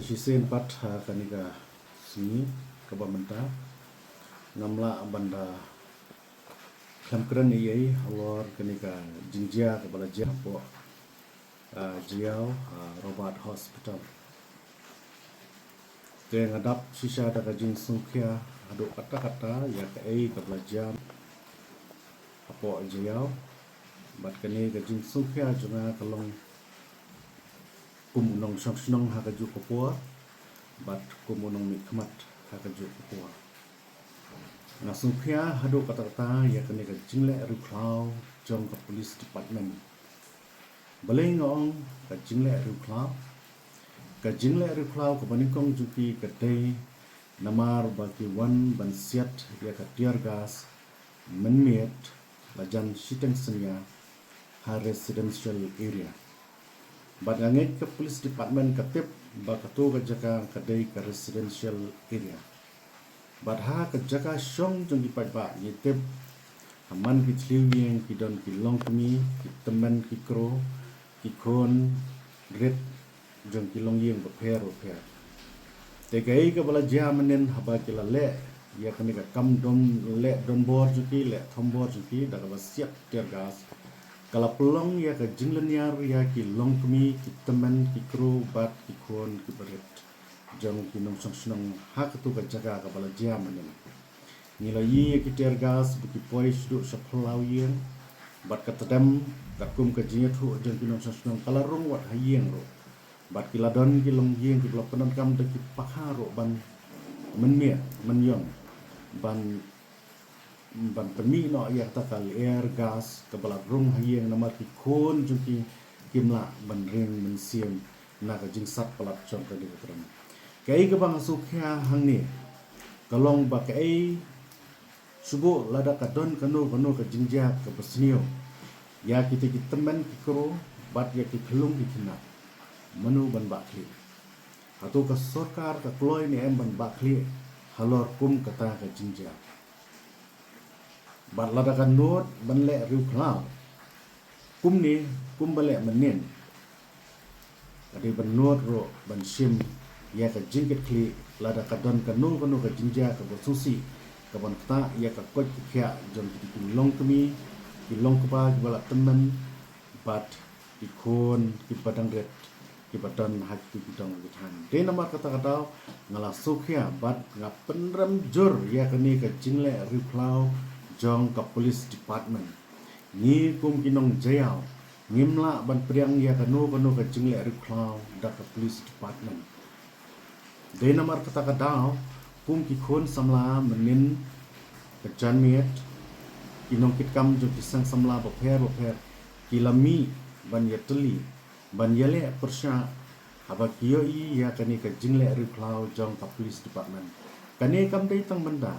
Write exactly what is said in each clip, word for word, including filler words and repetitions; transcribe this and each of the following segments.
Shisien pat ha kane ka sngi kaba mynta ngam lah ban da khlem kren ei ei halor kane ka jingjia kaba la jia hapoh, ah, Jaïaw, ah, Robert Hospital. Te nga dap shisha da ka jingsngewkhia haduh katta katta ïa kaei kaba la jia hapoh Jaïaw. Bad kane ka jingsngewkhia jong nga ka long kum u nongshong shnong ha kajuh ka por bad kum u nongmihkhmat ha kajuh ka por. Nga sngewkhia haduh katta katta ïa kane ka jingleh riewkhlaw jong ka police department. Balei nga ong ka jingleh riewkhlaw? Ka jingleh riewkhlaw kaba nyngkong jong ki ka dei namar ba ki wan ban siat ïa ka tear gas mynmiet la jan shiteng synñia ha residential area. Bad nga ngeit ka police department ka tip ba kato ka jaka ka dei ka residential area. Bad ha ka jaka shong jong ki paidbah ngi tip ha man ki thliew ïing ki don ki longkmie, ki tymmen ki kro, ki khun rit jong ki longïing bapher bapher. Te kaei kaba la jia mynnin haba ki la leh ïa kane ka kam don leh donbor jong ki, leh thombor jong ki da kaba siat tear gas, ka la pynlong ïa ka jinglynñiar ïa ki longkmie, ki tymmen ki kro bad ki khun ki barit jong ki nongshong shnong ha kato ka jaka kaba la jia mynnin. Ngi la ïohi ïa ki tear gas ba ki poi shaduh sha phyllaw ïing bad ka tdem katkum ka jingïathuh jong ki nongshong shnong ka la rung wat ha ïing ruh. Bad ki la don ki longïing kiba la pyndonkam da ki pakha ruh ban mynmiet mynïong ban ban pynmih noh ïa kata ka lyer gas kaba la rung ha ïing namar ki khun jong ki kim lah ban ring mynsiem na ka jingsat palat jong kane ka tdem. Kaei kaba nga sngewkhia hangne ka long ba kaei shuh lada ka don kano kano ka jingjia kaba sniew ïa kita ki tymmen ki kro bad ïa ki khyllung ki khynnah, mano ban bah khlieh? Hato ka sorkar ka kloi ne em ban bah khlieh halor kum kata ka jingjia? Bad lada ka nud ban leh riewkhlaw kumne kumba leh mynnin, ka dei ban nud ruh ban shim ïa ka jingkitkhlieh lada ka don kano kano ka jingjia kaba sngewsih kaban ktah ïa ka koit ka khiah jong kita ki longkmie, ki longkpa kiba la tymmen bad ki khun kiba dang rit kiba don ha kitu ki dong ki thaiñ. Dei namar kata ka daw nga la sngewkhia bad nga pynrem jur ïa kane ka jingleh riewkhlaw jong ka police department. Ngi kum ki nong Jaïaw ngim lah ban pdiang ïa kano kano ka jingleh riewkhlaw da ka police department. Dei namar kata ka daw kum ki khun samla mynnin ka janmiet, ki nongkitkam jong ki seng samla bapher bapher ki la mih ban ïatylli ban ïaleh pyrshah haba ki ïohi ïa kane ka jingleh riewkhlaw jong ka police department. Kane kam dei tang mynta.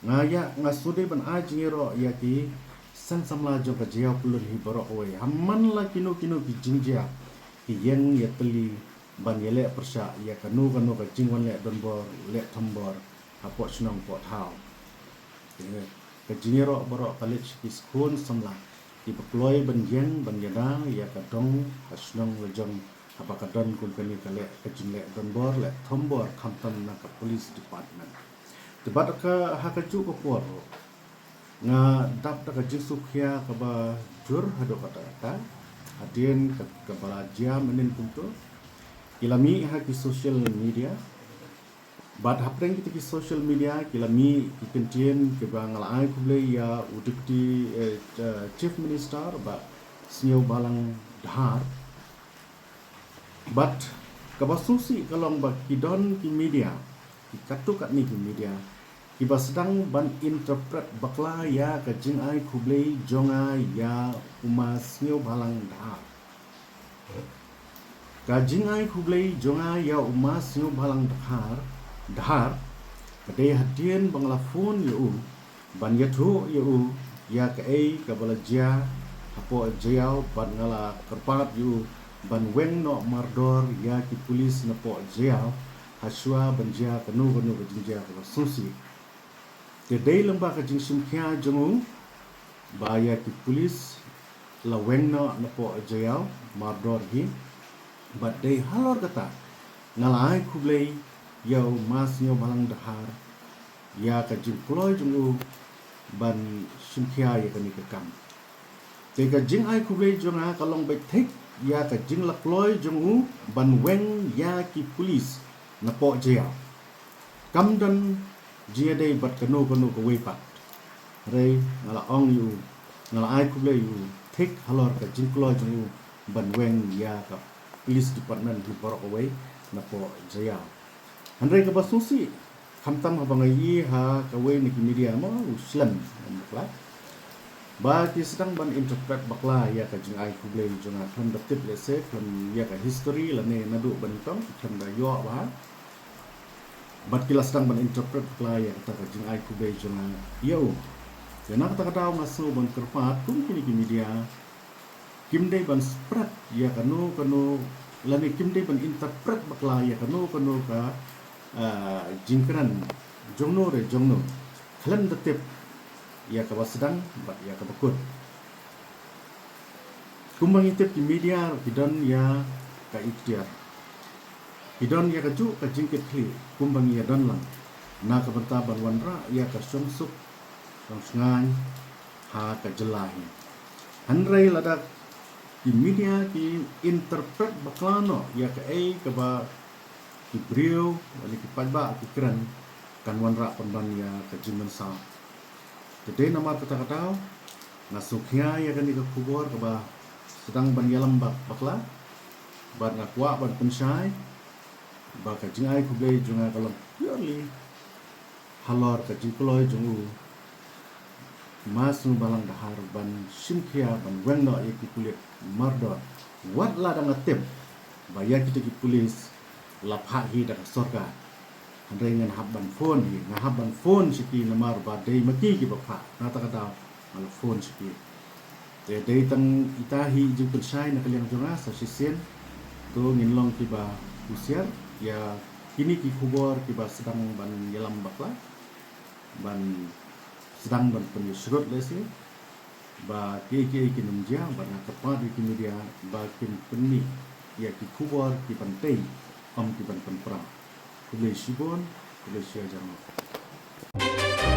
Nga ïa nga shu dei ban ai jingïaroh ïa ki seng samla jong ka Jaïaw Pyllun hi baroh kawei ha man la kino kino ki jingjia ki ïeng ïatylli ban ïaleh pyrshah ïa kano kano ka jingwan leh donbor leh thombor hapoh shnong poh thaw. Ka jingïaroh baroh ka leit sha ki khun samla kiba kloi ban ïeng ban ïada ïa ka dong ha shnong la jong haba ka don kum kane ka leh ka jingleh donbor leh thombor khamtam na ka police department. Te bad ka ha kajuh ka por ruh nga dap da ka jingsngewkhia kaba jur haduh katta katta hadien ka, kaba la jia mynnin kumto. Ki la mih ha ki social media. Bad hapdeng kita ki social media ki la mih ki kyntien kiba nga la ai khublei ïa u Deputy, eh, eh, Chief Minister Bah Sniawbhalang Dhar. Bad kaba sngewsih ka long ba ki don ki media, ki katto katne ki media kiba sdang ban interpret bakla ïa ka jingai khublei jong nga ïa u Ma Sniawbhalang Dhar. Ka jingai khublei jong nga ïa u Ma Sniawbhalang Dhar, Dhar, ka dei hadien ba nga la phone ïa u ban ïathuh ïa u ïa kaei kaba la jia hapoh Jaïaw bad nga la kyrpad ïa u ban weng noh mardor ïa ki pulit napoh Jaïaw ha shuwa ban jia kano kano ka jingjia kaba sngewsih. Te dei lyngba ka jingshim khia jong u ba ïa ki pulit la weng noh napoh Jaïaw mardor hi. Bad dei halor kata Nga la ai khublei ïa u Ma Sniawbhalang Dkhar ïa ka jingkloi jong u ban shimkhia ïa kane ka kam. Te ka jingai khublei jong nga ka long beit thik ïa ka jinglakloi jong u ban weng ïa ki pulit napoh jaiaw. Kam don jingïadei bad kano kano kawei pat. Hynrei nga la ong ïa u, nga la ai khublei ïa u thik halor ka jingkloi jong u ban weng ïa ka police department hi baroh kawei napoh jaiaw. Hynrei kaba sngewsih, khamtam haba nga ïohi ha kawei na ki media mo, u slem, em, bakla. Ba ki sdang ban interpret bakla ïa ka jingai khublei jong nga, khlem da tip lehse, khlem ïa ka history lane naduh ba nyngkong, khlem da ïoh bha. Bad ki la sdang ban interpret bakla ïa kata ka jingai khublei jong nga ïa u. Te na kata ka daw nga sngew ban kyrpad kum kine ki media, kim dei ban spread ïa kano kano, lane kim dei ban interpret bakla ïa kano kano ka, ah, jingkren jong no re jong no, khlem da tip ïa kaba sdang bad ïa kaba kut. Kumba ngi tip, ki media ki don ïa ka iktiar, ki don ïa kajuh ka jingkitkhlieh kumba ngi ïa don lang, na ka bynta ban wanrah ïa ka shongsuk shongsngaiñ ha ka jylla hi. Hynrei lada ki media ki interpret bakla noh ïa kaei kaba ki briew lane ki paidbah ki kren, kan wanrah pynban ïa ka jingmynsaw. Te dei namar kata ka daw nga sngewkhia ïa kane ka khubor kaba sdang ban ïalam bak bakla, bad nga kwah ban pynshai ba ka jingai khublei jong nga ka long purely halor ka jingkloi jong u Ma Sniawbhalang Dkhar ban shimkhia ban weng noh ïa ki pulit mardor. Wat la dang tip ba ïa kita ki pulit la phah hi da ka sorkar. Hynrei ngan hap ban phone hi, nga hap ban phone sha ki namar ba dei ma ki kiba phah. Na kata ka daw nga la phone sha ki. Te dei tang ita hi jingpynshai na ka liang jong nga, sa shisien to ngin long kiba husiar ïa kine ki khubor kiba sdang ban ïalam bakla, ban sdang ban pynïasyrut lehse ba kiei kiei kin ym jia, bad nga kyrpad ïa ki media ba kin pynmih ïa ki khubor kiban tei, ym kiban pynpra. Khublei shibun, khublei shihajar nguh.